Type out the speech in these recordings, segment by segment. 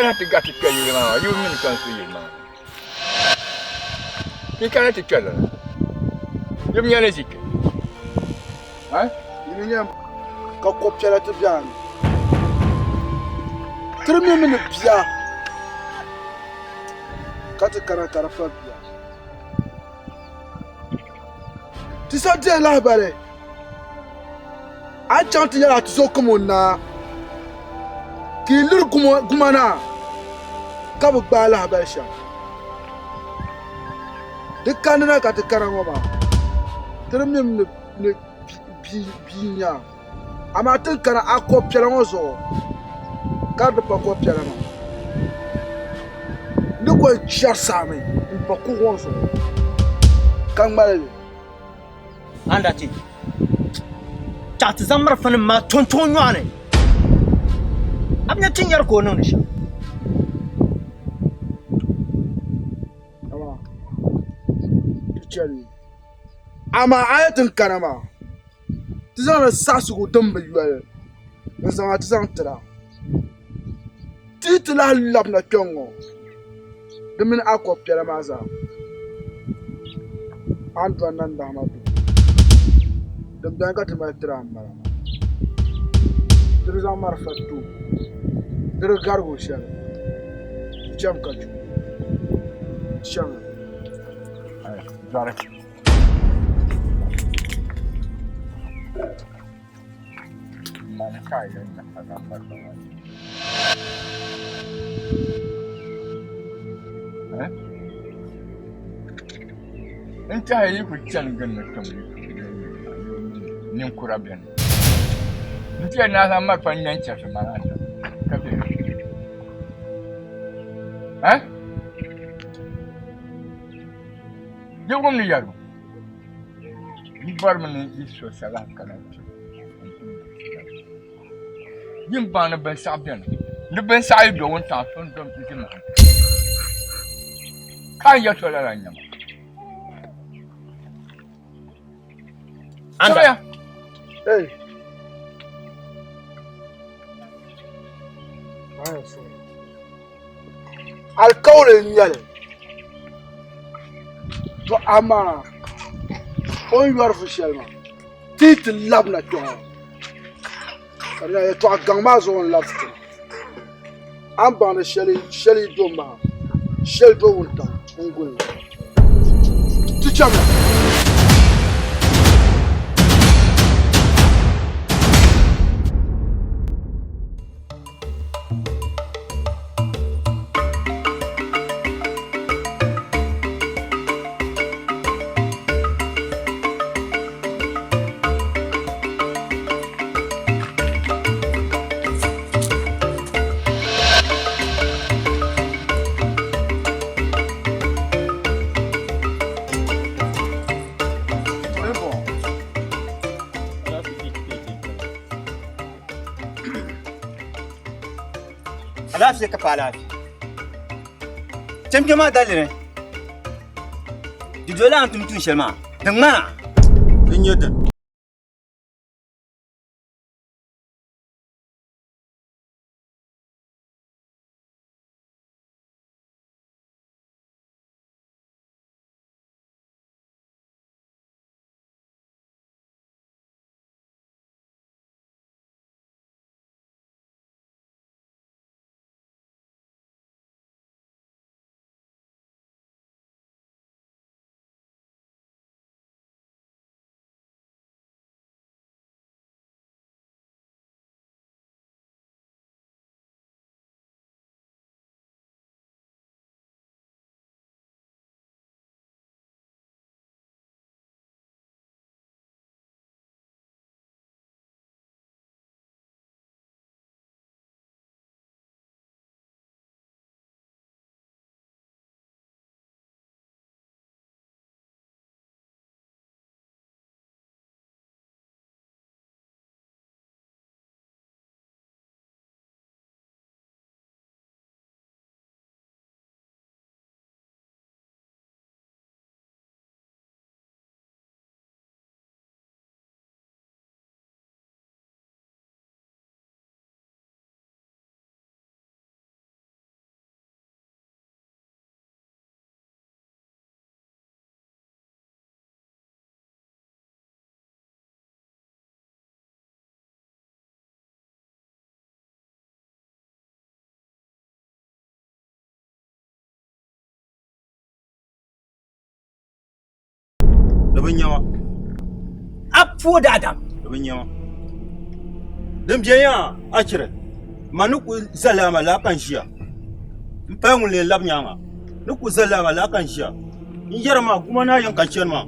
kana ti gari ti kpɛri yili maa, yi bi mi ni ka n su yili maa. Ti kana ti kpɛri lala. Yi bi nya ni ʒi kpɛ. Ha? Yi ni nya ka ko piɛla ti be a ni. Ti di mimi ni bia ka ti kana ka di pa bia. Ti sa deei lahibali a ni chaŋ ti yɛli a tuzo Kumo naa ka yi liri guma naa ka bi gbaai lahibali shɛm. Di kanina ka ti kana ŋɔ maa ti di mimi ni bia n-nyɛ a. Amaa ti ni kana a kɔb piɛla ŋɔ zuɣu ka di pa kɔb piɛla maa ni ko chɛri saɣimi m-pa kuɣu ŋɔ zuɣu ka ŋmali li. Andati, chaɣ ti zaŋ marafanim maa tonto o nyɔɣu ni. A bi nya ti nyari ka o niŋdi shɛm. Amaa ti chɛli amaa a yi ti ni kana maa ti zaŋla saɣisigu din bi yoli n-zaŋ a ti zaŋ tira ti yi ti lahi labina kpɛŋŋo di mini a kɔb piɛla maa zaa a ni dɔni nandahima duu din beni ka ti mali tiri a m-bala maa di di zaŋ marafa ti o di di garig o shɛli di cham ka chɛ o di chamiya. N tɛha yi ku chani gindi tiŋ ninkura beni n tɛha ni a zaŋ malifa ŋme n-chɛrisi ma maa ka be Di wum ni yɛligu. Yi bɔrimi ni yi so salahi kana kpe yi ni baŋ ni binshɛɣu beni ni binshɛɣu yi do wuntaŋ so n-dom ti ʒi mahim ka n yɛl so lala n-nyɛ ma. Anda. Chɛliya. Hey. Alikauli n-nyɛ li to amaa o ni yɔri fu shɛli maa ti yi ti labina kpe ŋɔ ka di nyɛla yɛtɔɣa gaŋ maa zuɣu n-labisi ti na a ni baŋ ni shɛli yi do maa shɛli do wuntaŋ n-guli li ti chamiya. Alaafee ka pa alaafee chɛmchɛm maa daliri di dola a ni tum tuun shɛli maa di ŋmana Di nyɛ dini? bi nyama. A puo daadam. Di bi nyama. Din bɛ yaa a chiri ma ni ku zali a ma laa ka n ʒiya n paya ŋun lee labi nyaanga ni ku zali a ma laa ka n ʒiya n yɛri maa guma naa yɛn ka n chani maa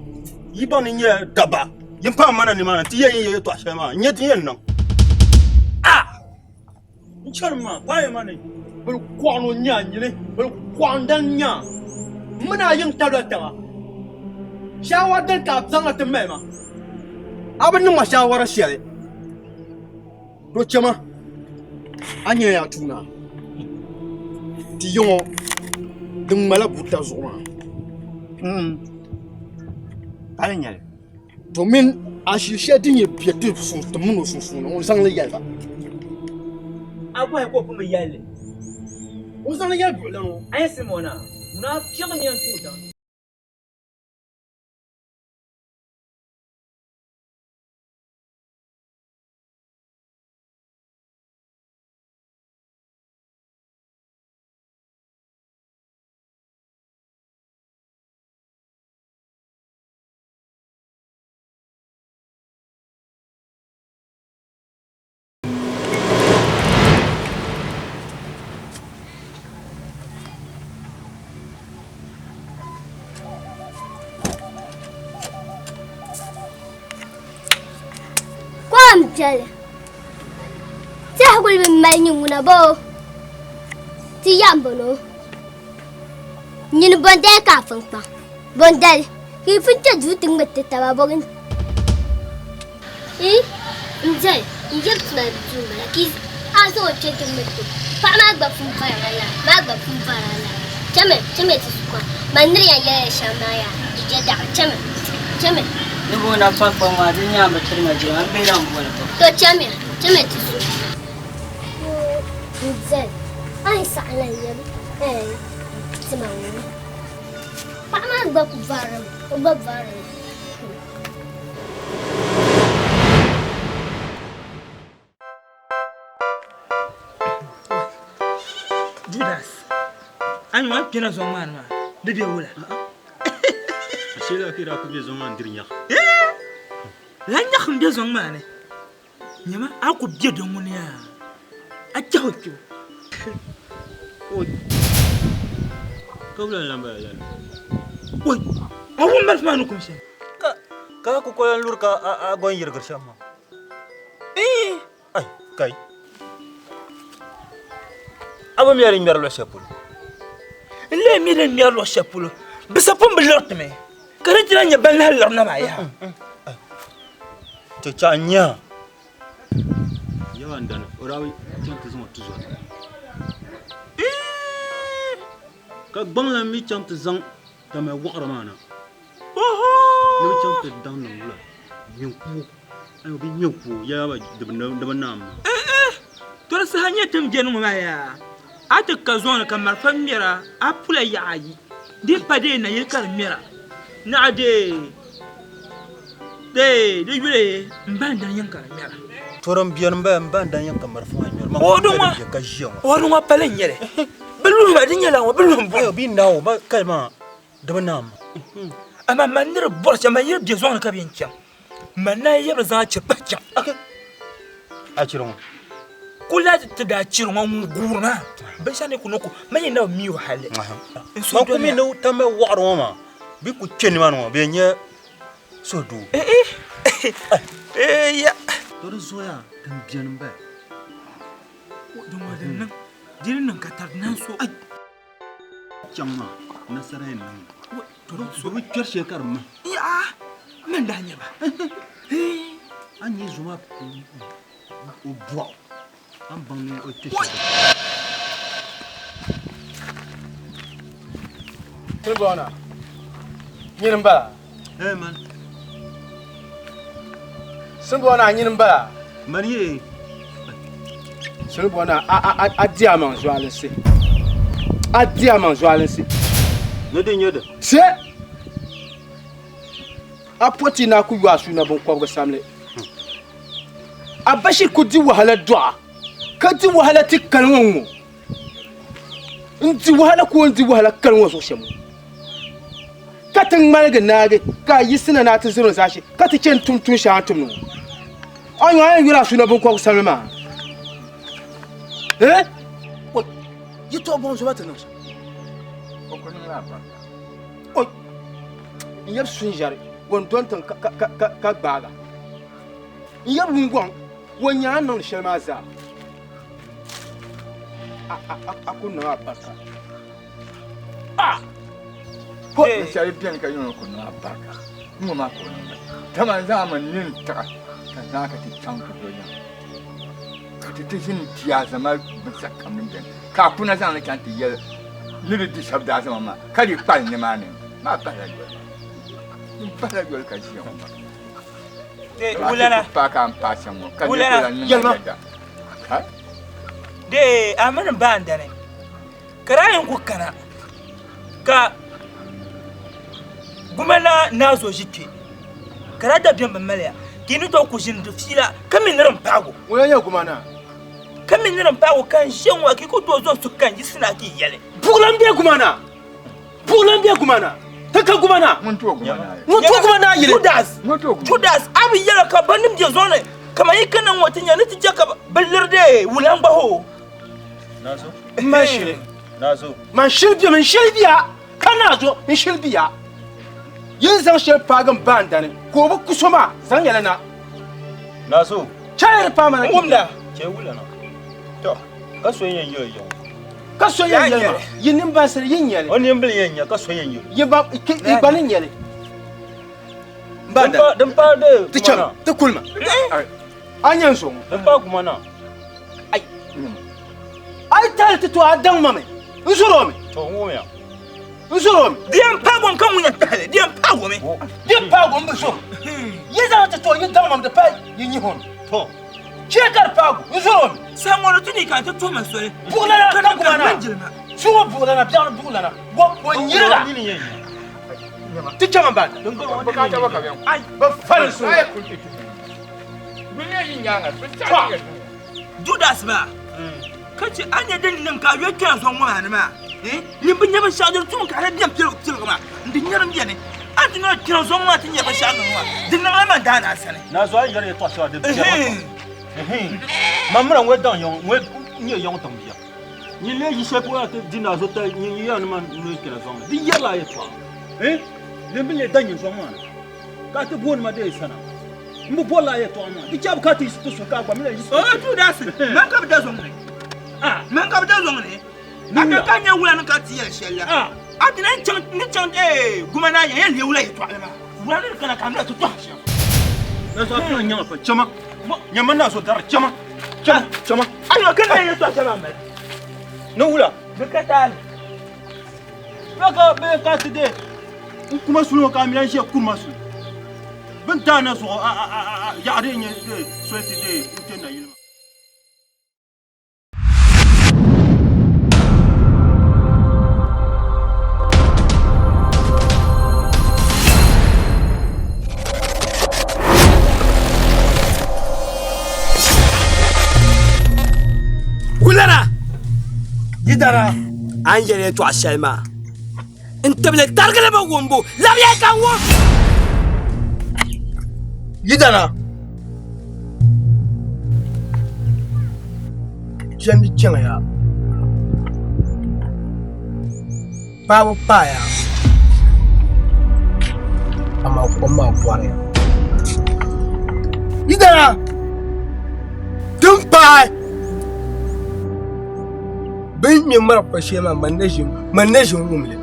yi baŋ ni n nyɛla dabba yin paai mana nimaani nti yɛn yi yɛltɔɣa shɛli maa n nyɛ din yɛn niŋ a n chani maa paai ma ni bini kɔɣu ni o nya nyini bini kɔɣu n dan nya m mini a yiŋ tabila taba shaawara din ka a zaŋna ti mali ma a bi niŋ ma shaawara shɛli do chɛma a nyɛla a tuuna ti yiŋɔ din ŋmala buta zuɣu maa ka ni nyɛli Domin a ʒili shɛli din yɛn be ti ti mini o sunsuuni ŋun zaŋ li yɛli ba. A bɔhi ka o pun bi yɛli li. O zaŋ li yɛli buɣilana o. A yɛn sim o na, ŋuna a fiɛbi n yɛn tuhi tiŋa. Kom biɛli tɛhi kuli bi mali nyin ŋuna boo ti yɛm bɔŋɔ nyini bɔndali ka a pun kpa bɔndali ka yi pun kpe duu ti ŋmiri ti taba bɔ Ii, n dali n yiri tuma duu m-bala ka a zaŋ o kpe ti ŋmiri ti o. Paɣa maa gba pun varila lala, maa gba pun varila lala. Chami, chami ti su kom. Man ni di yɛn yɛli ya shɛm maa yaa, di je daɣu. Chami, chami. Ni bo na kpa kpaŋ maa, di nyaŋ bi tiri ma jilima, m bihi lan boli ba. To chamiya, chami ti su. N dali, a ni saɣi lan yɛli ti ma ŋɔ. Paɣa maa gba ku varimi, o gba varimi. Judas, a ni ŋun kpɛna zɔŋ maa ni maa, di be wula? Ashee ka daa ku be zɔŋ maa n-diri nyaɣ. La nyaɣ m-be zɔŋ maa ni. Nyama, a ku be di ŋuni yaa, a kpɛhi o kpɛbu. Ka wula n-lan bala lala? Oi, a wum malifa maa ni kum shɛm? Ka ka a kukoli n-luri ka a gɔn yirigiri shɛm maa? Ii! Ai, kai! A bi mi a di ŋmɛri luɣ shɛli polo? N lee mi din ŋmɛri luɣ shɛli polo. Bɛ sa pun bi liri ti mi, ka di ti lahi nyɛ ban lahi liri na maa yaha. Ti chaɣ nya Yawa n-dani o daa bi chaŋ ti zaŋ o tizɔri. Ka gbaŋ lan mi chaŋ ti zaŋ tamali wɔɣiri maa na ni bɛ chaŋ ti daŋ niŋ wula ŋmɛnkuo. Ayi bɛ ŋmɛnkuo yɛla ba di bi naam maa. To di saha nyɛ tin beni ŋɔ maa yaa, a ti ka zɔŋ ni ka marafa ŋmɛra a pula yaɣa ayi, di pa dee nayili ka di ŋmɛra, naɣa dee dee di yuli m ba n-dani yiŋ ka di ŋmɛra. To din beni m-bala m ba n-dani yiŋ ka marafa maa ŋmɛra, man kuli nyɛla din be ka ʒiya ŋɔ. O di ŋɔ pali n-nyɛ li, bɛ luhi ma di nyɛla ŋɔ bɛ luhi m-bɔri. Ayo bɛ yi naai o ba kali maa di bi naam maa. Amaa man ni di bɔri shɛm, man yi di be zɔŋ ni ka bɛ yɛn chaŋ. Man na yɛbiri zaŋ a chiri pahi chaŋ. A chiri ŋɔ. Kula ti daa chiri ŋɔ ŋun guuri maa binshɛɣu ni ku niŋ ku man yi na bi mi o hali. Man ku mi ni tamali wɔɣiri ŋɔ maa bɛ ku kpe nimaani ŋɔ bɛ yɛn nyɛ suhudoo. Ya. To di zoya din beni m-bala. Din ŋɔ din niŋ di ni niŋ ka tari naan so. Chaŋ maa nasara yɛn niŋ bɛ bi kpɛri shɛli ka di mahi. Yaa man daa nyɛ ba. A ni nyɛ zoma o bɔɣu a ni baŋ ni o kpɛ shɛli. Silibɔna, nyini m-bala. Hey man. Silibɔna, nyini m-bala. Mani ye. Silibɔna, a di a maŋ zualinsi. A di a maŋ zualinsi. Ni di nyɛ di. Se! A pɔti na ku yo a suuna binkɔbigu samli. A ba shiri ku di wahala dɔɣa, ka di wahala ti kali ŋɔ ŋ-ŋɔ. N di wahala ka o ni di wahala kali ŋɔ zuɣu shɛm ŋɔ. Ka ti ŋmaligi naagi ka a yiɣisina ni a ti zani o zaashee ka ti chani tum tuun shɛŋa a ni tumdi ŋɔ. A nyo a yɛn yɔri a suuna biŋkɔbigu samli maa? Eh? Oi, yi tɔɣi bɔŋ zoba ti niŋ shɛm. O ku niŋla alibarika. Oi, n yab sunʒɛri ŋun dɔni tiŋ ka gbaaga. N yab wungɔŋ ŋun nyɛ a ni niŋdi shɛli maa zaa. A ku niŋ alibarika. Ah! Ko shɛli beni ka yino ku niŋ alibarika ŋ-ŋɔ maa ka o niŋda. Dama n zaŋ a mi nini tiɣi ka n zaŋ a ka ti chaŋ ti do yiŋa ka ti ti ʒini di alizama binshɛɣukam din beni ka a kuna zaŋ li chaŋ ti yɛli ni di di shɛba daalizama maa ka di kpalim nimaani maa bahila yoli maa. N bahila yoli ka ʒiya ŋɔ maa. Wulana. A ti ku paai ka a ni paai shɛm ŋɔ ka di ku lan niŋ a yɛda. Dee a mini ba n-dani. Ka daa yɛn ku kana ka Gumana naa zo ʒi kpe ka daa dabiɛm bi maliya ka yi ni tooi ku ʒini di fiila ka mi ni din paagi o. Ŋuna n-nyɛ Gumana. Ka mi ni din paagi o ka n ʒe ŋɔ ka yi ku tooi zo n-suhi ka n yiɣisi na ka yi yɛli. Buɣilan be Gumana! Buɣilan be Gumana! Ti ka Gumana! Ŋun ti o Gumana yili. Ŋun ti o Gumana yili. Judas! Ŋun ti o Gumana. Judas, a bi yɛli ka bannim be zuɣu ni kaman yi kana ŋɔ ti nya ni ti chɛ ka bɛ lirigi wulan gbahi o. N mali shili. Man shili bemi, n shili biya, ka naazo n shili biya. Yi ni zaŋ shɛli paagi m ba n dani ka o bi ku so maa, zaŋ ya li na. Naazo. Chɛli di paai ma na. Wumda. Chɛ wula na. Tɔ, ka so yɛn yɛli ya ŋɔ? Ka so yɛn yɛli ma, yi nimbansili, yi nyɛli. O nimbili yɛn nya, ka so yɛn yɛli. Yi ba, yi gba ni nyɛli. M ba n dani. Din paai de Ti chɛmi, ti kuli ma. A nya n zo ŋɔ. Din paai guma na. Ai. A yi tahili ti to a daŋ ma mi. N zɔr o mi. To, n wumiya. N zɔr o mi. Di yɛn paagi o mi ka ŋun yɛn tahili, di yɛn paagi o mi. Di yɛn paagi o mi bi zɔr o. Yi zaŋ ti to yi daŋ ma mi di paai yi nyihi o mi. To. Chɛ ka di paagi o, n zɔr o mi. Saha ŋɔ di tu ni ka n ti tuhi ma soli. Buɣulana Ka ka niŋ ka guma na. n jilima. Suŋɔ buɣulana, biɛɣuni buɣulana, o nyiriga. Ti chɛmi m ba. Bukaata bɔ ka bɛ Ai. Bɛ fali suŋɔ. Ai kuli ti tuhi. Dunia yi nyaaŋa, bɛ saɣi ti yɛli. Judas maa, ka chɛ a nya din niŋ ka a yoli kpɛna zuɣu ŋɔ maa ni maa, nyin bi nya binshɛɣu din tum ka a daa beni piligi piligi maa, n di nya din beni. A ti niŋ kpɛna zuɣu ŋɔ maa ti nya binshɛɣu niŋ maa, di niŋla man daa naa sani. Naa zuɣu a yi yɛri yɛtɔɣ shɛŋa din viɛla pam. Man mira ŋɔ daŋ yaŋ ŋɔ nyɛ yaŋ tiŋ bia. Nyin lee yi shɛli polo na ti di naa zuɣu tali nyin yi yɛri ni man noli kpɛna zuɣu ŋɔ, di yɛrila a yɛtɔɣa. Din bi lee daŋ nyin zuɣu maa ni ka a ti booni ma deei sana. M bi bɔrila a yɛtɔɣa maa. Di chɛbu ka ti yiɣisi ti suhu ka a gba mi lahi yiɣisi ti O suhu. Judas, man ka bɛ da zɔŋ ni. Man ka bɛ da zɔŋ ni. A ka ka nya wula ni ka ti yɛli shɛli la. A ti ni chaŋ ni chaŋ guma naa yɛn yɛn leei wula yɛtɔɣili maa. Wula ni di kana ka a mi lahi ti tɔhi shɛm. Nazo a kpɛna nyaŋa pa chama. Nyama nazo dari chama. Chama chama. A nyo ka na yɛtɔɣa shɛli maa mali. Ni wula. Di ka taali. Bɛ ka bɛ ka ti de n kuma suli ŋɔ ka a mi lahi ʒiya kuri ma suli. Bɛ ni daai na zuɣu a a a yaɣa din nyɛ soli ti deei n-kpe nayili maa. Kulana! Yidana! A ni yɛli yɛtɔɣa shɛli maa, n tibili tarigili bi wumbu, labiya ka n wum! Yidana! Chandi chaŋya paabu paaya amaa kom maa bɔriya. Yidana! Din paai bɛ ni ŋme marafa shɛli maa man na ʒi n-wum li.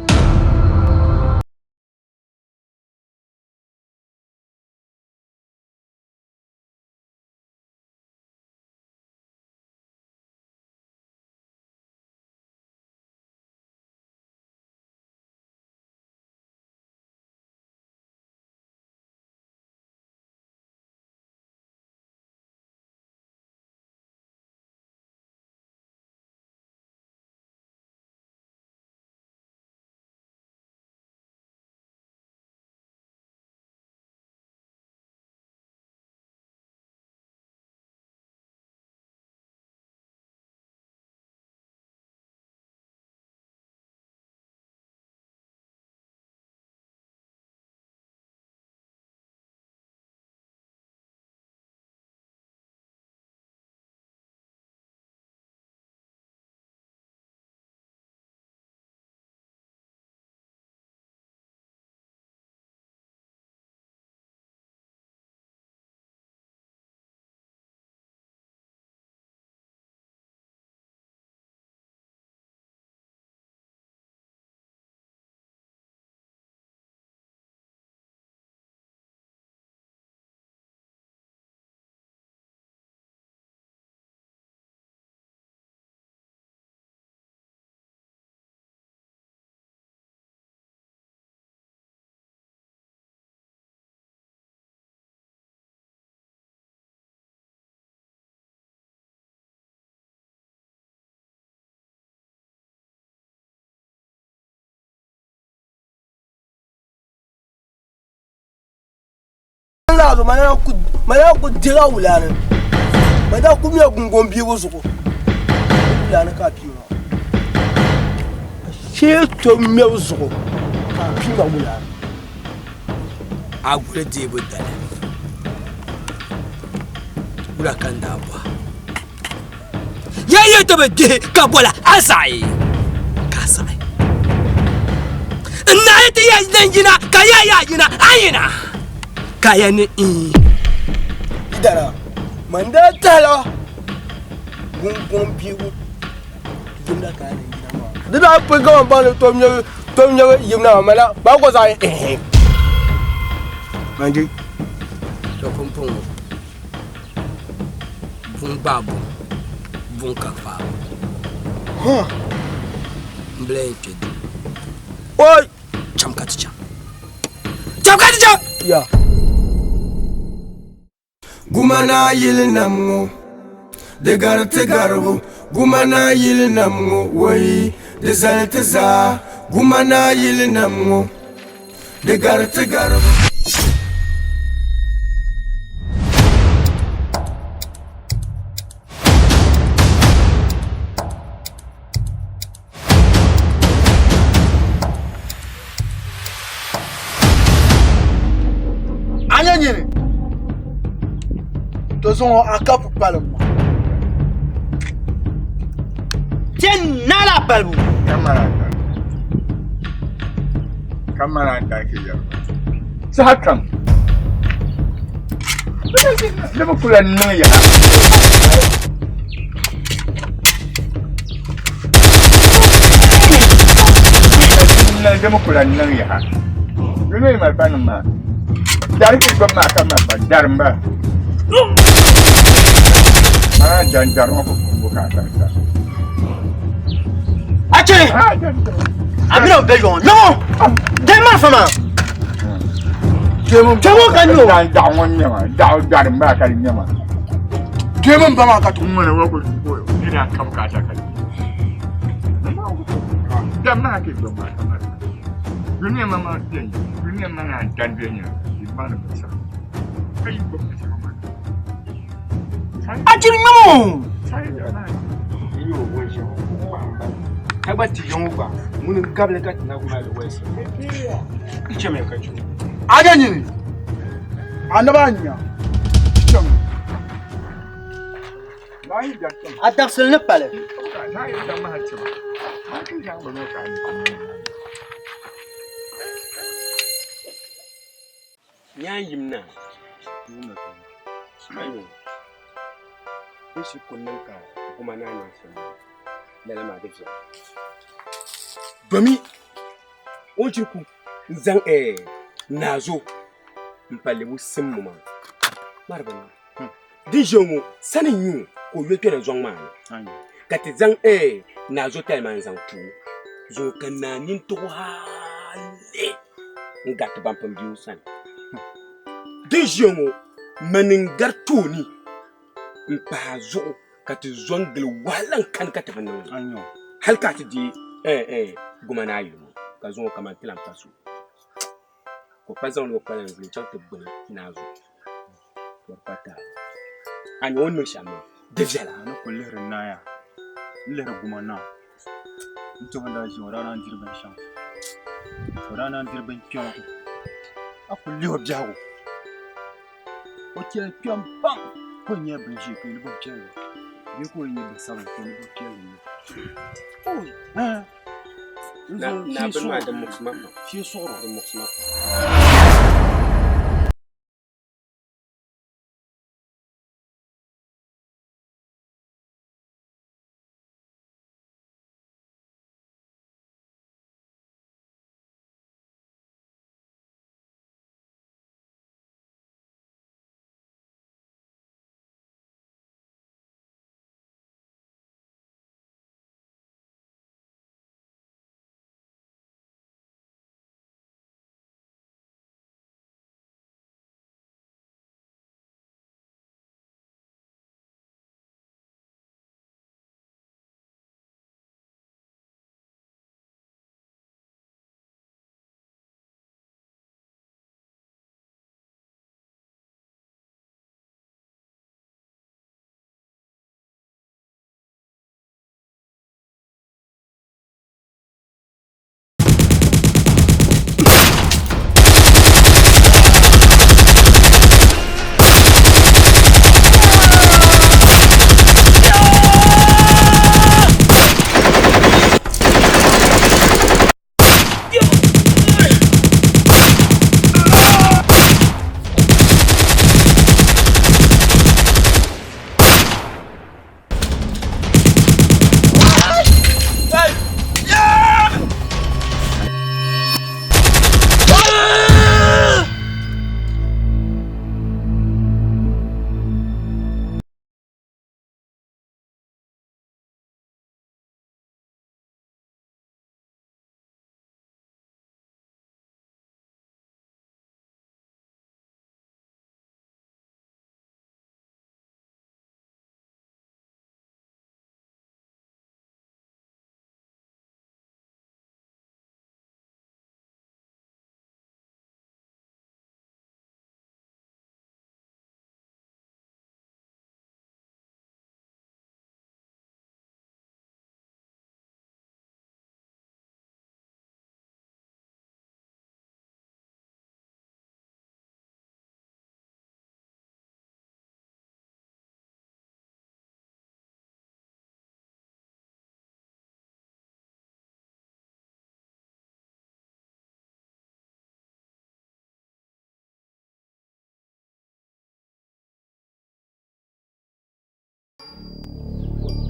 laa zuɣu ma daa ku deegi a wulani ma daa ku mila gungɔŋ biebu zuɣu wulani ka a pii ma shee to ŋmɛbu zuɣu ka a pii ma wulani a guli deebu dali wula ka n daa bɔha Ya yi ti bi dihi ka bola a saɣi ka a saɣi n naai ti ya lan yina ka ya ya yina a yina ka ya ni ii Yidana man daa tahila guŋguŋ biigu yimna ka a ni yina maa. Di daa pun kaman baŋ ni tom nyɛbu tom nyɛbu yimna maa mana maa ko zaɣi ehe. Manji. To pumpɔŋɔ Buŋ gbaai buŋ, buŋ ka kpaabu. M bila yɛn kpe duu. Oi! Cham ka ti chaŋ. Cham ka ti chaŋ! Ya. Gumana yili nam ŋɔ di gari ti garibu Gumana yili nam ŋɔ woi di zali ti zaa Gumana yili nam ŋɔ di gari ti garibu. A nyɛ nyini to zuŋɔ a ka pupalim maa. Chɛ naala palibu. Kamara n daa yɛri saha kam di bi kula niŋ yaha di bi kula niŋ yaha di mi malifa nim maa dari ki gbubi maa ka malifa dari n bala maa dan dari ŋɔ ku bukaata A chɛ a mina o bɛ yɔŋ nyɔŋɔ dɛn maa fama kpɛŋɔ ka nyɛ o daɣu ŋɔ nyɛma daɣu dari n bala ka di nyɛma Kpɛma n ba maa ka to ŋmana wa ku dina ka bukaata ka di dam maa ke gbubi maa ka mali dunia ma maa bɛ dunia ma naa dan bɛ nya di ma ni binshɛɣu ka yi gbubi binshɛɣu maa A chiri nyɔŋɔ Ka gba ti yiŋ gba ŋuni n gabili ka ti na mali wɛlisi n chɛmi ka chɛ A nyɛ nyini a naba nya chɛmi a dabisili ni pali. Nyaan yim naa ayo n shi ku niŋ ka goma naa niŋ shɛm maa lala maa di viɛla domi o ni chiri ku n zaŋ naazo n pa lebu simbu maa maa di bi niŋ din ʒiya ŋɔ sani n nyɛ o ka o yuli kpɛna zɔŋ maa ni ka ti zaŋ naazo tali maa n zaŋ ti o zuŋɔ ka naa nintuɣu hali n gariti ban pun be o sani. Din ʒiya ŋɔ, mani n-gari tooni m-pahi a zuɣu ka ti zo n-gili wahala n-kani ka ti bi niŋ li hal ka a ti deei goma ni a yuli ŋɔ, ka zuŋɔ kaman ti lan pa so ka o pa zaŋdi o kpalaŋ zuli n-chaŋ ti gbuni naa zuɣu ka di pa taali. A nya o ni niŋ shɛm maa, di viɛla. A ni kul lihiri Naya n-lihiri goma naa. N tɔbu n daa ʒiya o daa naan diri binshɛŋa o daa naan diri binkpɛma a ku lihi o biɛhigu o chɛli kpɛm pam ka o nyɛ bin ʒiɛ ka o ni bin piɛlli bee ka o nyɛ bin sabinli ka o ni bin piɛlli shee suɣuri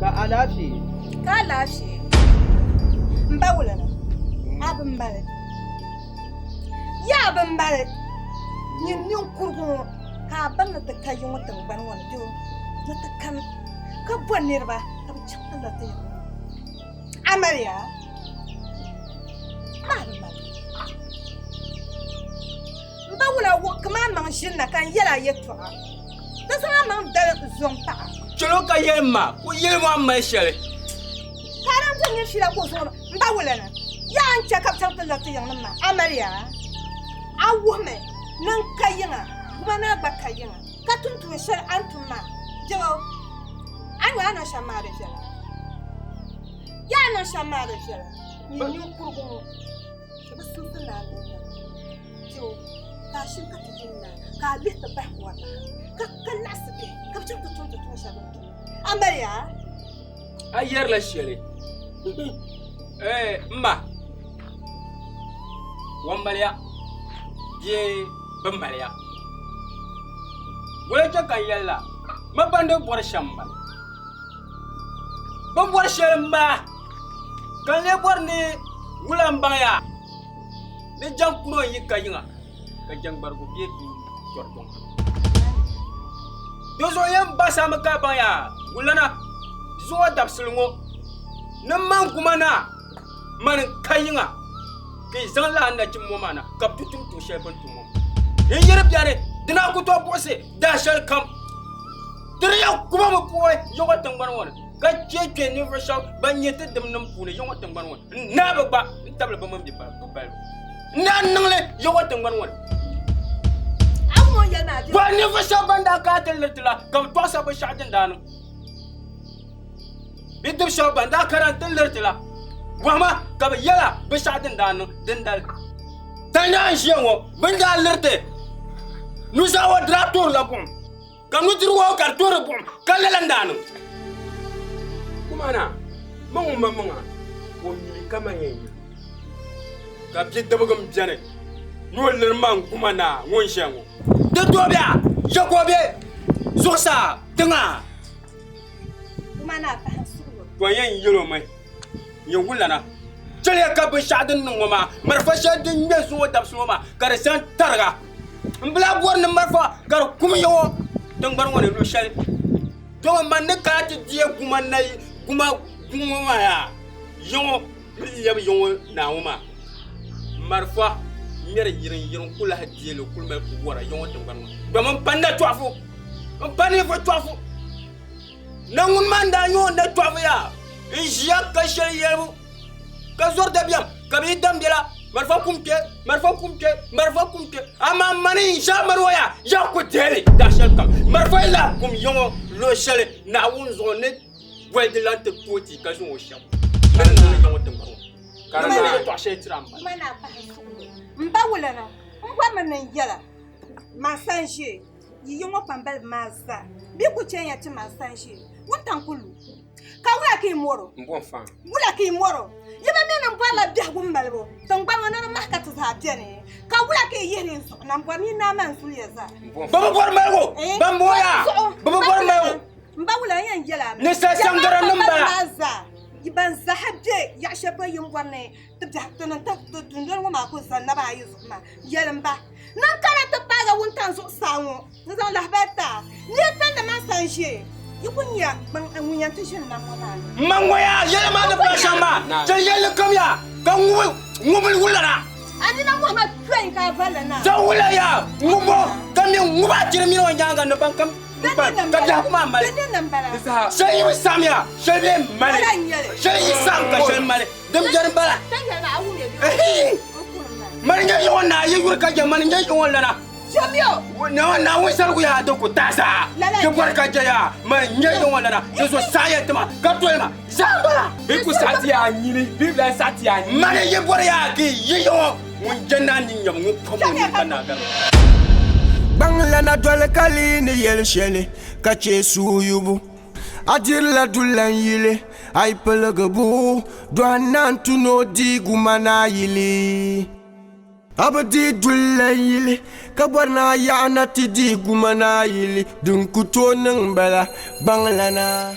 Ka alaafee. Ka alaafee. M ba wulana, a bi mali. Yaa bi mali. Nyin ninkurigu ŋɔ ka a baŋ ni ti ka yiŋɔ tiŋgbani ŋɔ ni bee ni ti kani ka bo niriba ka bɛ chaŋ ti lɔri ti yiŋ ŋɔ. A mali yaa? Maa bi mali. M ba wula wuɣi ka a maŋ ʒini na ka n yɛl a yɛtɔɣa, ka zaŋ a maŋ dali zom paɣa. Chɛl o ka yɛli ma ka o yɛli ma a ni mali shɛli. Ka a daa bɔri nyin fiila ka o zaŋ o m ba wula na, yaa n-chɛ ka bɛ chaŋ ti lɔri ti yiŋnim maa? A mali yaa? A wuhimi ni n ka yiŋa, guma ni a gba ka yiŋa, ka tum tuun shɛli a ni tum maa. Biɛŋɔ, a ni a niŋ shɛm maa di viɛla. Yaa a niŋ shɛm maa di viɛla. Nyin ninkurigu ŋɔ, di bi simdi ni a niŋ lala. Kpɛŋɔ ka a shiri ka ti yim naa ka a lihi ti bahi mɔri la ka laɣisi bihi ka bɛ chaŋ ti tum ti tuun shɛli bɛ ni tum a mali yaa? A yɛrila shɛli m ma o maliya bee bɛ maliya wula chɛ ka n yɛli la ma bandi bɔri shɛm m-bala bɛ ni bɔri shɛli m-bala ka n lee bɔri ni wula m-baŋ yaa Ni jaŋ kuro n-yi ka yiŋa, ka jaŋgbarigu bee duu tɔri dɔŋ. Di zuɣu yɛn basami ka baŋ yaa wulana zuŋɔ dabisili ŋɔ ni man guma naa mani n-ka yiŋa ka yi zaŋ lala nachimba ŋɔ maa na ka bɛ ti tum tuun shɛli bɛ ni tum ŋɔ. N yi di beni, di naan ku tooi buɣisi daa shɛli kam. Di di yɛn kuma mi puhi yiŋɔ tiŋgbani ŋɔ ni, ka chɛ kpe ninvuɣ shɛb ban nyɛ ti dimnim puuni yiŋɔ tiŋgbani ŋɔ ni. N naa bi gba n-tabili bɛ mini bɛ balibu. N daa niŋ li Yawɛ tiŋgbani ŋɔ ni. Bɔhi ninvuɣ shɛb bɛn daa kana ti liri ti la, ka bɛ tɔɣisi binshɛɣu din daa niŋ. Bidib shɛb bɛn daa kana nti liri ti la, bɔhima ka bɛ yɛl a binshɛɣu din daa niŋ dindali. Tandi n-ʒiya ŋɔ, bɛ ni daa liri ti nuzaa ŋɔ di daa toorila buɣim. Ka nudirigu ŋɔ ka di toori buɣim ka lala n-daa niŋ. Kumana, maŋ o maŋmaŋa ka o mi li kaman yɛn yi ka bidibigim beni ni o liri ma n-guma naa ŋun ʒiya ŋɔ. Di tooi be a ya ka o be zuɣusaa tiŋa. To n yɛn yɛl o mi nyɛ wulana. Chɛliya ka binshɛɣu din niŋ ŋɔ maa, marafa shɛli din ŋme zuŋɔ dabisi ŋɔ maa ka di zani tariga. M bi lahi bɔri ni marafa ka di kum ya ŋɔ tiŋgbani ŋɔ ni luɣ shɛli. Dama man ni kana ti deei guma nayi guma ŋɔ maa yaa ya ŋɔ ni lɛbi ya ŋɔ naa ŋɔ maa marafa ŋmɛri yiriŋyiriŋ ku lahi deei li kuli mali ku wɔra ya ŋɔ tiŋgbani ŋɔ ni. Dama m pa natɔɣifu, m pa ninvuɣ tɔɣifu. Na ŋuni maa n-daa nyɛ o natɔɣifu yaa n-ʒiya ka shɛli yɛlibu ka zɔri dabiɛm ka bɛ yi dam biɛla malifa kum kpe malifa kum kpe malifa kum kpe amaa mani n-ʒe a mali o yaa yaa ku deei li daa shɛli kam malifa yi lahi kum yiŋɔ luɣ shɛli Naawuni zuɣu ni boli di lan ti tooi ti ka zaŋ o shɛm ni niŋ li yiŋɔ tiŋgbani ŋɔ ka di mali yɛtɔɣ shɛli tiri a m-bala. M ba wulana, m bɔrimi ni n yɛl a, man sanʒiɛ. Yi yi ŋɔ kpambaliba maa zaa bɛ ku chɛnya ti ma sanʒiɛ wuntaŋ ku lu. Ka wula ka yi mɔr o? Wula ka yi mɔr o? Yi bi mi ni m bɔrila biɛhigu malibu tiŋgbani ŋɔ ni di mahi ka ti zaa beni. Ka wula ka yi yihiri n zuɣu na m-bɔri ni yi naai ma n zuliya zaa? Bɛ bi bɔri maligu! Ban bɔŋɔ yaa, bɛ bi bɔri maligu! M ba wula n yɛn yɛl a mi? Ni sasaŋdarinim m-bala. Ban zaa be yaɣ shɛli polo yi ni bɔri ni ti biɛhi ti niŋ ti dundoli ŋɔ maa ku zani naba ayi zuɣu maa, yɛlim ba. Niŋ kana ti paagi wuntaŋ zuɣusaa ŋɔ n-zaŋ lahibali ti a. Nir pindi man sanʒiɛ yi ku nya ŋun yɛn ti ʒini nam ŋɔ maa ni. M ma ŋɔ yaa, yɛla maa ni paai shɛm maa, chɛli yɛlli kam yaa, ka ŋubili wulana. A nina mɔhi ma tɔi ka a valli na. Zaŋ wula yaa, ŋubo, ka mi ŋub a chiri mini o nyaaŋa ni ban kam kpalim, ka biɛhigu maa mali. Shɛli yi bi saɣim yaa, shɛli bee mali. Shɛli yi saɣim ka shɛli mali. Din biɛni m-bala. Mani nyɛ yiŋɔ naa yi yuri ka je mani nyɛ yiŋɔ lana. Naawuni saligu yaa di ku tahi zaa. Di bɔri ka je yaa mani nyɛ yiŋɔ lana. Di zo saɣi ya tima ka doli ma zaa m-bala. Bɛ ku saɣi ti yaa nyini, bɛ bi lahi saɣi ti yaa nyini. Mani yi bɔri yaa ka yi yi yiŋɔ ŋun je naa ni nyɛbu ŋun pam o nini ka naa gari o. Gbaŋlana doli ka lee ni yɛli shɛli ka chɛ suhuyubu. A dirila dulan yili, a yi piligi bu dɔhi naan tu ni o dii gumana yili. A bi dii dulan yili ka bɔri ni a yaɣi na ti dii gumana yili, din ku tooi niŋ bala, gbaŋlana.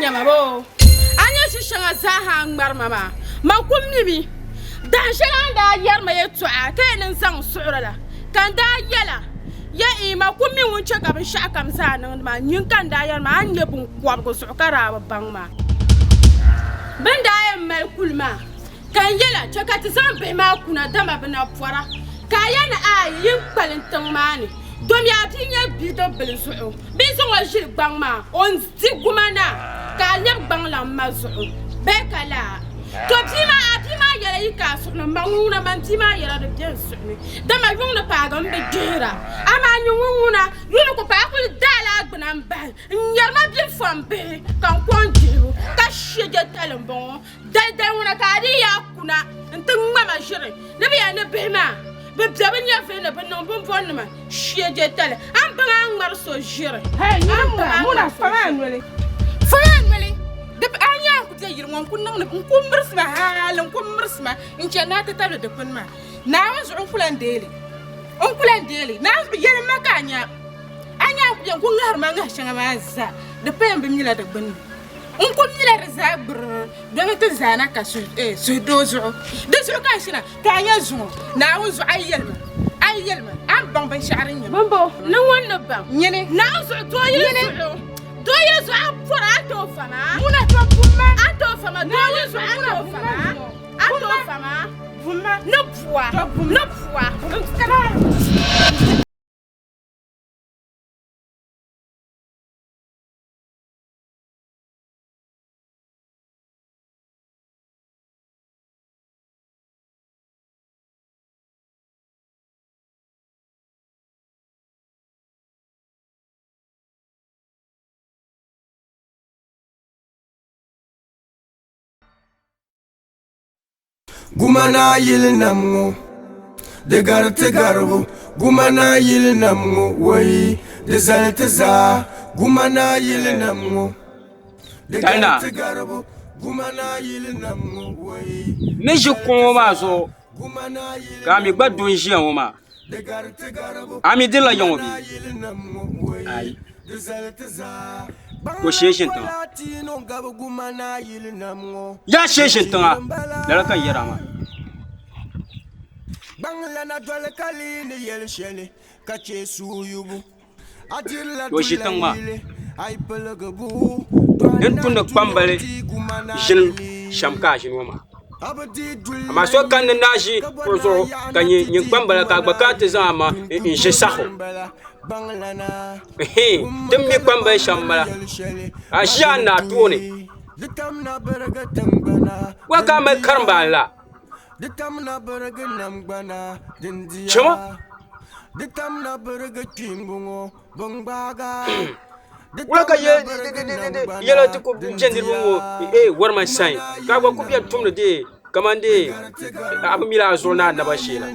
nyama boo? A nya ʒi shɛŋa zaa ha a ŋmari ma maa, man ku mimi. Dahin shɛli a ni daa yɛri ma yɛtɔɣa ka yɛn ni n zaŋ n suɣiri la, ka n daa yɛl a, Ya ii, man ku mi ŋun chɛ ka binshɛɣukam zaa niŋdi maa, nyini ka n daa yɛri maa, a ni nyɛ biŋkɔbigu zuɣu ka daa bi baŋ maa. Bɛ ni daa yɛn mali kuli maa, ka n yɛl a, Chɛ ka ti zaŋ bihi maa kuna, dama bɛ na pɔra. Ka a yɛli ni, Aai, yi ni kpalim tiŋ maa ni, domi a bia nyɛ bidibbil zuɣu bɛ yi zaŋ o ʒili gbaŋ maa, o ni di guma na, ka a lɛbi gbaŋ la m ma zuɣu bee ka laa? To bia maa, a bia maa yɛla yi ka a suhu ni, m ma ŋun ŋuna man bia maa yɛla di be n suhu ni, dama yuŋ ni paagi m bi gbihira, amaa nyin ŋun ŋuna yuŋ ni ku paai, a kul daala a gbina m-bahi n-ŋmɛri ma biɛfom bihi ka n kɔŋ dihibu, ka she je tali m-bɔŋɔ. Dali ŋuna ka a dii yaa kuna nti ŋma ma ʒiri ni bɛ yɛli ni bihi maa bi be bɛ nyɛvili ni bɛ niŋ bimbɔnnima shee je tali. A ni baŋ a ni ŋmari so ʒiri. Hey, nyini muna, muna, fama a noli. Fama a noli. Di a nya n ku be yili ŋɔ n ku niŋdi n ku mirisi ma hali n ku mirisi ma n chani ni a ti tabili dikpuni maa. Naawuni zuɣu n ku lan deei li. N ku lan deei li. Naawuni zuɣu yɛlim ma ka a nya. A nya n ku be n ku ŋahiri ma ŋahi shɛŋa maa zaa di paya m bi mila di gbunni. N ku mila di zaa gbiriri domi ti zaana ka suhudoo zuɣu. Di zuɣu ka n shina ka a nya zuŋɔ Naawuni zuɣu a yi yɛli ma, a yi yɛli ma, a ni baŋ binshɛɣu din nyɛ ma. Bimbo, ni ŋun ni baŋ? Nyini. Naawuni zuɣu doo yili zuɣu, doo yili zuɣu a pɔri a tooi fa ma. Ŋuna to bum ma. A tooi fa ma, doo yili zuɣu a tooi fa ma. A tooi fa ma. Bum ma. Ni bua, ni bua. Guma naa yili nam ŋɔ di gari ti garibu Guma naa yili nam ŋɔ woi di zali ti zaa Guma naa yili nam ŋɔ di gari ti garibu Guma naa yili nam ŋɔ woi Ni ʒi kuɣu ŋɔ maa zuɣu ka a mi gba du n-ʒiya ŋɔ maa. A mi dirila ya ŋɔ bee? Aai. Ka o shee ʒini tiŋa. Yaa shee ʒini tiŋa, lala ka n yɛri a maa. Ka o ʒi tiŋ maa. Din tu ni kpambali ʒini shɛm ka a ʒini ŋɔ maa. Amaa so kani ni naa ʒi kuɣu zuɣu ka nyɛ nyin kpambala ka a gba kana ti zaŋ a maŋ n-ʒi saɣ o. Ti mi kpambali shɛm m-bala. A ʒi a naa tooni. Wa ka a mali karimbaani la? Chama. Wula ka yɛla ti ku chɛ niriba ŋɔ wari man sain ka a gba ku bɛni tumdi dee kamani dee a bi mila a zuɣu ni a naba shee la.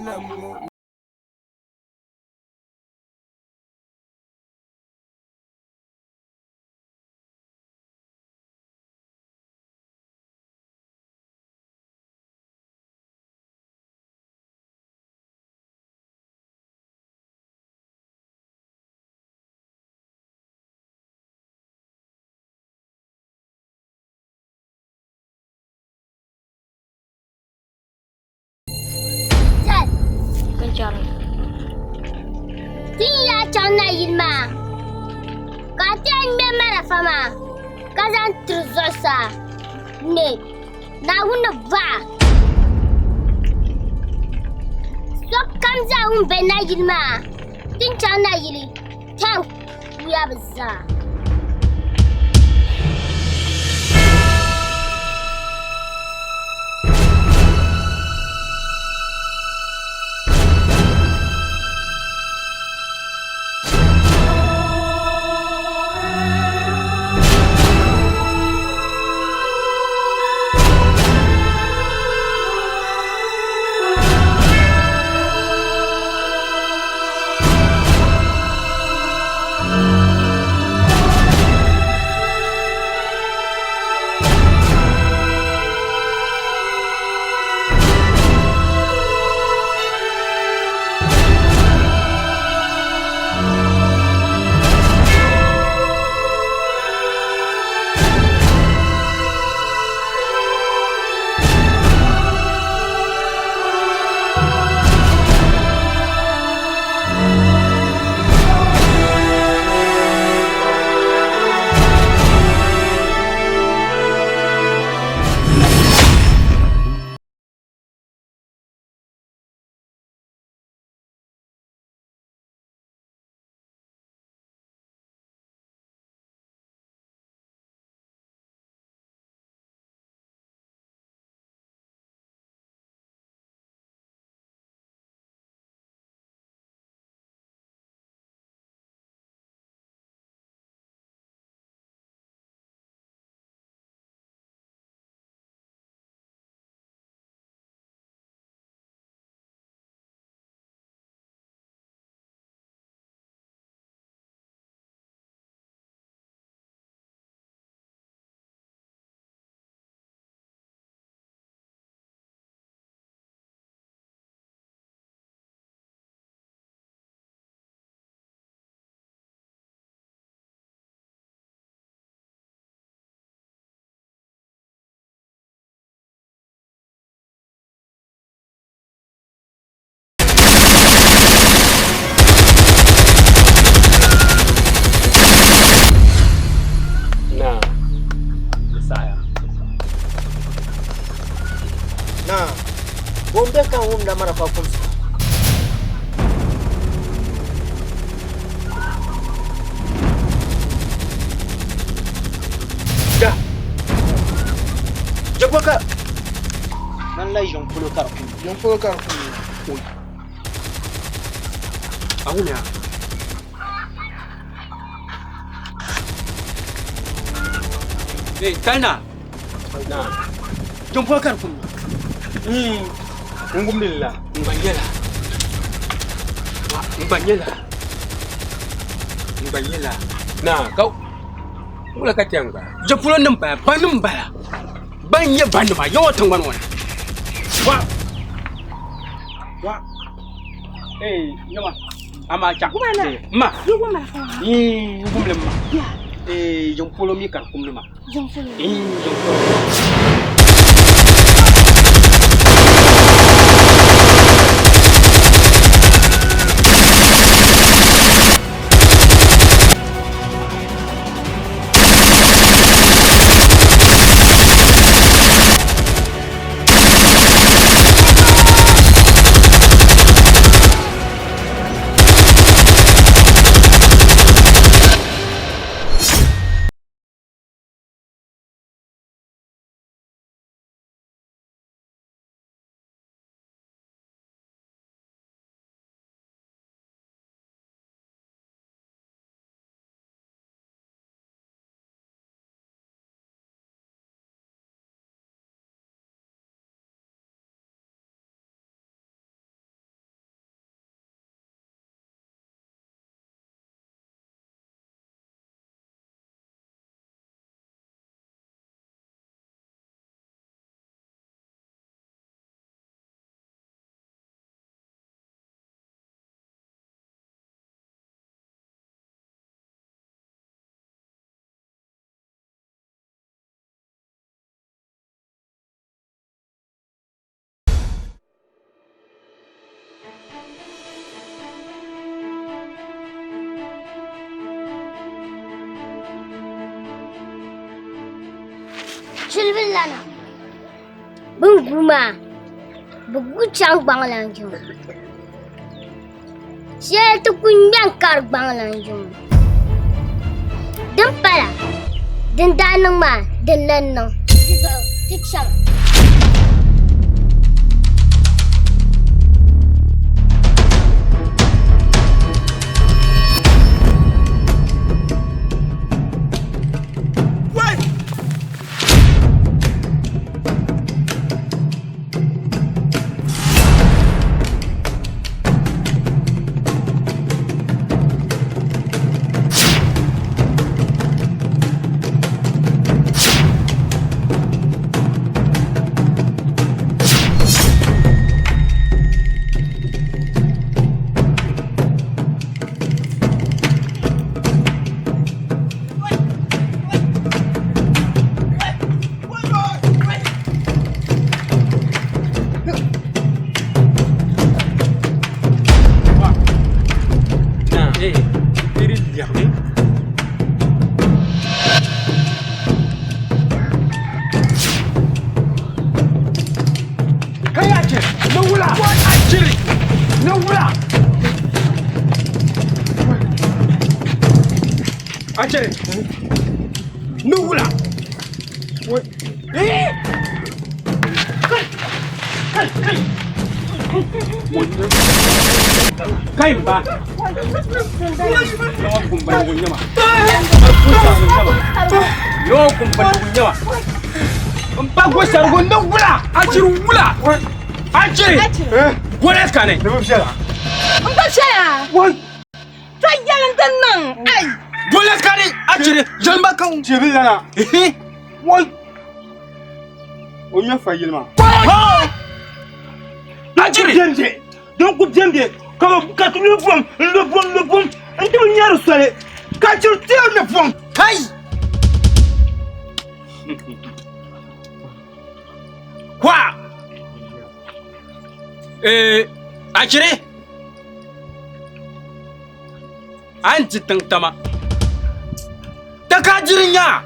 Ti yi yaa chaŋ nayili maa ka a ti yɛn ŋmɛ marafa maa ka zaŋ tiri zuɣusaa ŋmɛ Naawuni ni bɔha sokam zaa ŋun be nayili maa ti ni chaŋ nayili tɛm kuya bɛ zaa. Bo m-be ka n wumda marafa kumsi maa? Ja! Ja gba ka Ŋmanila yiŋ polo ka di kumdi. Yiŋ polo ka di kumdi. Oi! A wumya? Hey, Talina! Na. Yiŋ polo ka di kumdi. N wumdi li la. N gba nyɛla. N gba nyɛla. N gba nyɛla. Na, ka wula ka chɛ n gba. Yiŋ polo nim bala, ba nim bala. Ban nyɛ ba nima yaŋɔ tiŋgbani ŋɔ ni. Wa! Wa! Ee, nyɛma. Amaa chaŋ. Ma. N wumli ma. Ee, yiŋ polo mi ka di kumdi ma. Yiŋ polo. Yiŋ polo. Chilibilana bɛ ni gu maa bɛ gu chaŋ gbaŋlan yiŋa shɛli ti ku ŋmɛ n-kari gbaŋlan yiŋa din pala din daa niŋ maa din lan niŋ di zuɣu ti chaŋ. Achere. Ni wula. Eh! Kai! Kai! Kai! Kai ba. Yawan kumban gunyama. Yawan kumban gunyama. N pa go sarigo ni wula. Achiri wula. Achiri. Gole kani. N ba shɛla. To yɛli n ti niŋ ai. Gole kani. Achiri. Jɛnba kan. Chibi lana. Wai. O nya fa yili maa. Achiri. Bembe. Din ku bembe ka bɛ ka ti lu bom n lu bom lu bom n ti bi nyari soli ka chiri teeri ni bom. Kai. Kwa. Eh, Achiri. A ni ti tiŋ tama. Takajiri nya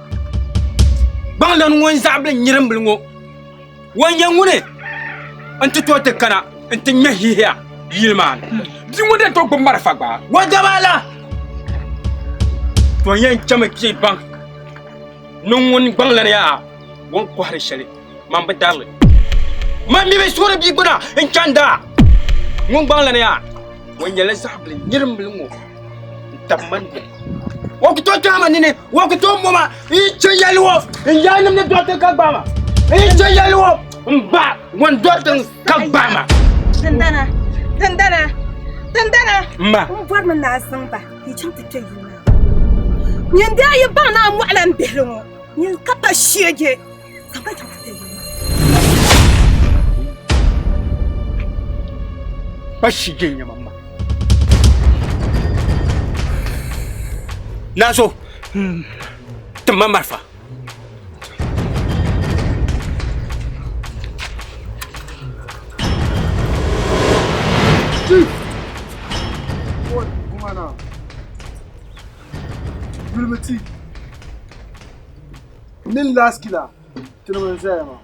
gbaŋlana ŋun zaɣibili nyirimbili ŋɔ. O nyɛ ŋuni? N ti tooi ti kana n ti ŋmɛ hihiya yili maa ni. Bia ŋɔ dan tooi gbubi marafa gba. Wa daba la! To n yɛn chami kpe baŋ ni ŋun gbaŋlana yaa o ni kɔhiri shɛli man bi dari li. Man mi bi suhuri bia gbuna n chanda. Ŋun gbaŋlana yaa o nyɛla zaɣibili nirimbili ŋɔ n tabi man doli. O ku tooi kpɛhi ma nini, o ku tooi mo ma n yi chɛ yɛli o n yaannim ni dɔriti ka gbaai ma. N yi chɛ yɛli o n ba ŋun dɔriti ka gbaai ma. Dindana, dindana, dindana. M ma. N bɔrimi ni a zaŋ ba ka yi chaŋ ti kpe yili maa. Nyin daa yi baŋ ni a mɔɣila m bihili ŋɔ, nyin ka pa sheege, zaŋ ba chaŋ ti kpe yili maa. Pa sheege n-nyɛ ma m ma. Nazo, tim ma marafa. Chief! Gumana. Yulimi ti. Mini last killer tinim n zaya maa.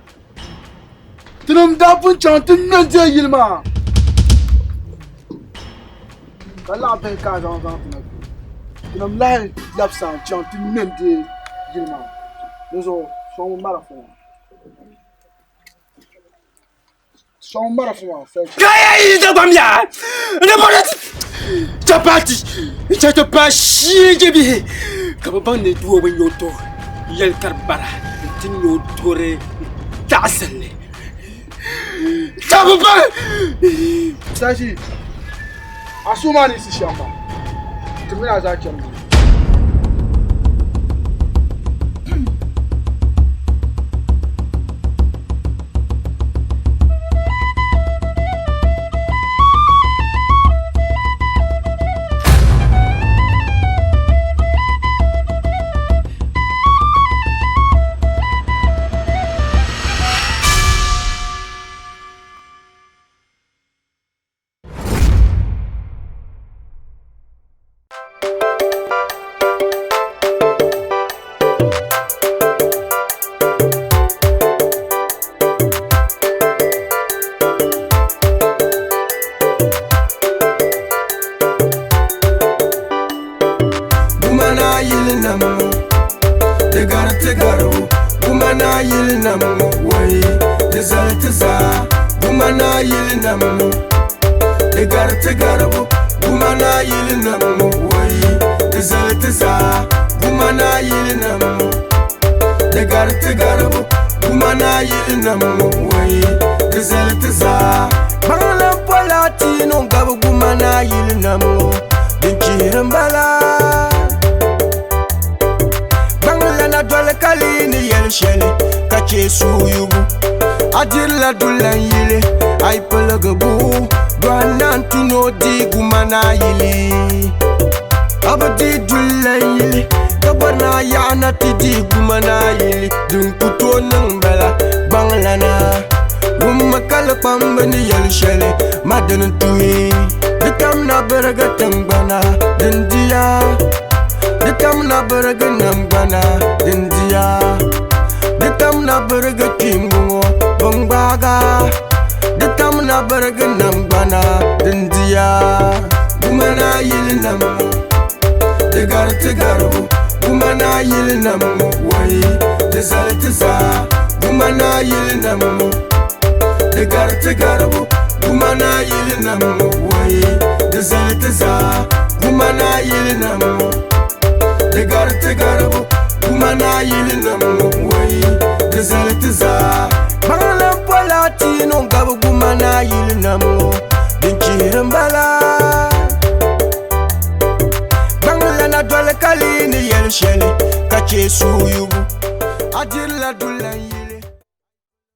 Tinim daa pun chaŋ ti ŋme n-deei yili maa, ka laɣim bihi ka a zaŋ zaŋ ti na kpe. Tinim lahi labisa n-chaŋ ti ŋme n-deei yili maa. Dinzuɣu sɔŋmi marafa maa. Sɔŋmi marafa maa first. Kaya yi Dagbam yaa ni bɔri chapati n-chɛ ti paai shii bihi ka bɛ baŋ ni doo bi nya o to yɛli ka di bara nti nya o dori taɣisinli ka bɛ baŋ. Sashi, a suhu maa ni yiɣisi shɛm maa, ti mini a zaa chani duu. Gumana yili nam ŋɔ di gari ti garibu Gumana yili nam ŋɔ wai di zali ti zaa Gumana yili nam ŋɔ di gari ti garibu Gumana yili nam ŋɔ wai di zali ti zaa Gumana yili nam ŋɔ di gari ti garibu Gumana yili nam ŋɔ wai di zali ti zaa Baŋla pola ti niŋ gabi Gumana yili nam ŋɔ din chihiri m-bala Baŋlana doli ka lee ni yɛli shɛli ka chɛ suhuyubu A dirila dulan yili a yi piligi bu dɔhi na n-tu ni o di Gumana yili A bi di dulan yili ka bɔri ni a yaɣi na ti di Gumana yili din ku tooi niŋ bala Gbaŋlana wummi ka li kpambi ni yɛli shɛli ma dini tuhi Di tam na birigi tiŋgbana din diya Di tam na birigi namgbana din diya Di tam na birigi kpiimbu ŋɔ bingbaaga Di tam na birigi namgbana din diya Gumana yili nam ŋɔ di gari ti garibu Gumana yili nam ŋɔ wai di zali ti zaa Gumana yili nam ŋɔ di gari ti garibu Gumana yili nam ŋɔ wai di zali ti zaa Gumana yili nam ŋɔ di gari ti garibu.